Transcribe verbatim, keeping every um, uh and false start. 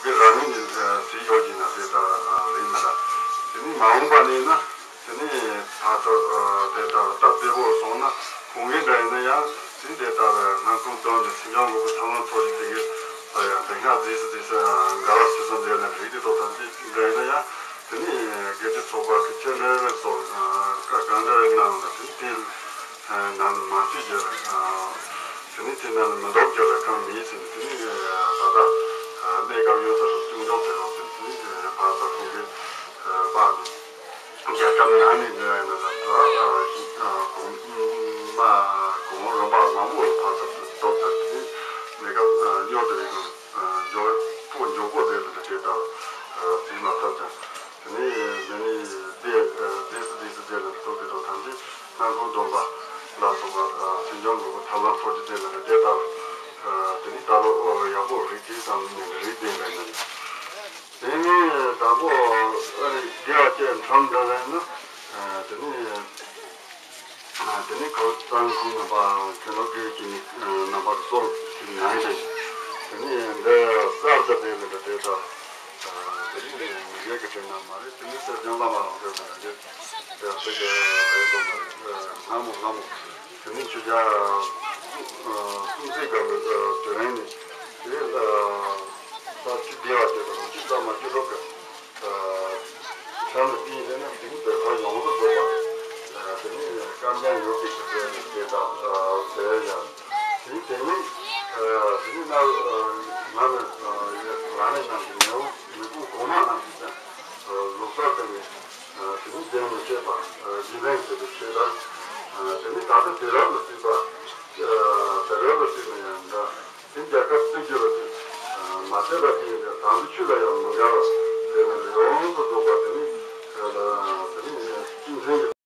གི་རང་ཉིད་ནས་བྲིས་ཡོད་ཀྱི་ན་དེ་ལྟར་རེད་མི་འདྲ། དེ་ནི་མ་འོངས་པ་ནས་ན་དེ་ནི་ཕར་ཚུར་དེ་ལྟར་སྟབས་བདེ་པོ་སོང་ན་གོང་གི་འདྲ་ཡིན་ན་ཡང་དེ་དེ་ལྟར་སྔ་ཁུངས་བསྡོམས་ཀྱི་སྲིད་སྐྱོང་གི་ཐབས་ལམ་ཐོག་གི་དེ་གི་དེ་སྔ་རྫིས་སུ་རྫིས་སུ་འགལ་བ་སུ་ཙམ་མཛད་ན་རིགས་དེ་ཐོག་ཐམས་ཅད་འདྲ་ཡིན་ན་ཡང་དེ་ནི་དགེ་སྤྱི་ཚོགས་པ་གི་ཆེད་ལས་སོགས་བཀའ་གང་འདྲ་གནང་ན་དེ་དེ། ནང་མ་ཚུད་རྒྱུ་རེད། དེ་ནི་དེ་ནང་མི་འདོགས་རྒྱུ་རེད་གང་མིན་ཟེར་ནས་དེ་ནི་ད་ལྟ་གནས་སྐབས་ཡོད་ས་རུ་སྐྱོང་འཇོག་བྱེད་རོགས་ཟེར་ནས་དེ་ནི་ཕར་ཚུར་ཁོང་གིས་དཔག་ནས་རྒྱལ་ཁབ་ནང་ནས་འདི་ཡིན་ན་ད་གོང་མ་གོང་རིམ་པ་མང་པོ་ལ་ཕར་ཚུར་འདོགས་ཚར་དེ་ནི་གནས་སྐབས་གཡོར་དུ་ཡོད་གང་མགྱོགས་པོ་མགྱོགས་པོ་རེད་ཟེར་ནས་དེ་ལྟར་བྱེད་མ་ཐུབ་ཀྱང་། དེ་ནས་འདི་ནས་སྡེ་སྡེ་སུ་སྡེ་སུ་སྡེ་ལ་གཏོགས་པའི་ཐོག་ཐམས་ཅད་སྣ་ཁུང་སྡོམ་པ་ལ་སོགས་པ་སེམས་ཅན་གོ་བོ་ཐར་ལམ་སོགས་ཀྱི་སྡེ་ལ་སྡེ་ལྟར། དེ་ནས་ད་ལོ་ཡག་པོ་རིགས་དེ་ཙམ་ནས་རིགས་ལྡན་པའི་ནང་། དེ་ནས་དང་པོ་ཨ་ནི་དགེ་བ་བཅས་ཁྲམ་འདྲ་ལ་ཡིན་ན་དེ་ནས། དེ་ནས་ཁོ་གཙང་ཁོང་རྣམ་པ་མཁན་སློབ་དགེ་བའི་བསྟི་གནས་རྣམ་པར་གསོལ་ཞིག་གནང་ཞིང་། དེ་ནས་འདི་གསར་དུ་སྦས་པའི་འདི་དེ་དག་དེ་ནས་མི་རྒྱལ་གྱི་དྲན་ན་མ་རེད། དེ་ནས་སེར་ལྗང་བླ་མ་རང་དོན་ན་རེད། དེ་ཚོ་གི་ཨེ་དོ་མ་རེད། སྔ་མོ་སྔ་མོ་དེ་ནས་ཆོས་རྒྱལ་སྲོང་བཙན་སྒམ་པོའི་དུས་རིང་ནས་དེ་ལ་ས་བཅུ་བདེ་བ་དེ་དང་བཅུ་གཙང་མ་བཅུ་དྲུག་གི་ཁྲིམས་ལ་བརྟེན་ནས་ན་དེ་ནི་བོད་ཁ་ཡོངས་སུ་རྫོགས་པ། དེ་ནི་དཀར་འཇམ་ཡོ་གི་ཞིག་བྱས་ནས་དེ་དག་ཟེར་ཡང་། དེ་དེ་ནི་དེ་ནི་ན་ང་ནི་ང་ནི་ནང་གི་ནེའུ་མི་ཁུངས་གོང་མ་རྣམས་ཀྱིས་ཀྱང་ལུགས་གསར་དུ་ནི་དེ་ནི་རྒྱན་མི་ཆད་པ་རྒྱུན་ལྡན་བྱེད་པའི་ཆོས་དང་། དེ་ནི་ད་ལྟ་དུས་རབས་ལ་བརྩིས་པ་དུས་རབས་ལ་བརྩིས་ནས་ཡང་འདྲ། དེ་རྒྱལ་ཁབ་བཙུགས་རྒྱུ་ལ་དེ་མ་བྱས་པ་དེ་ཡིན་ཏེ་དམ་པའི་ཆོས་ལ་ཡང་མི་དགའ།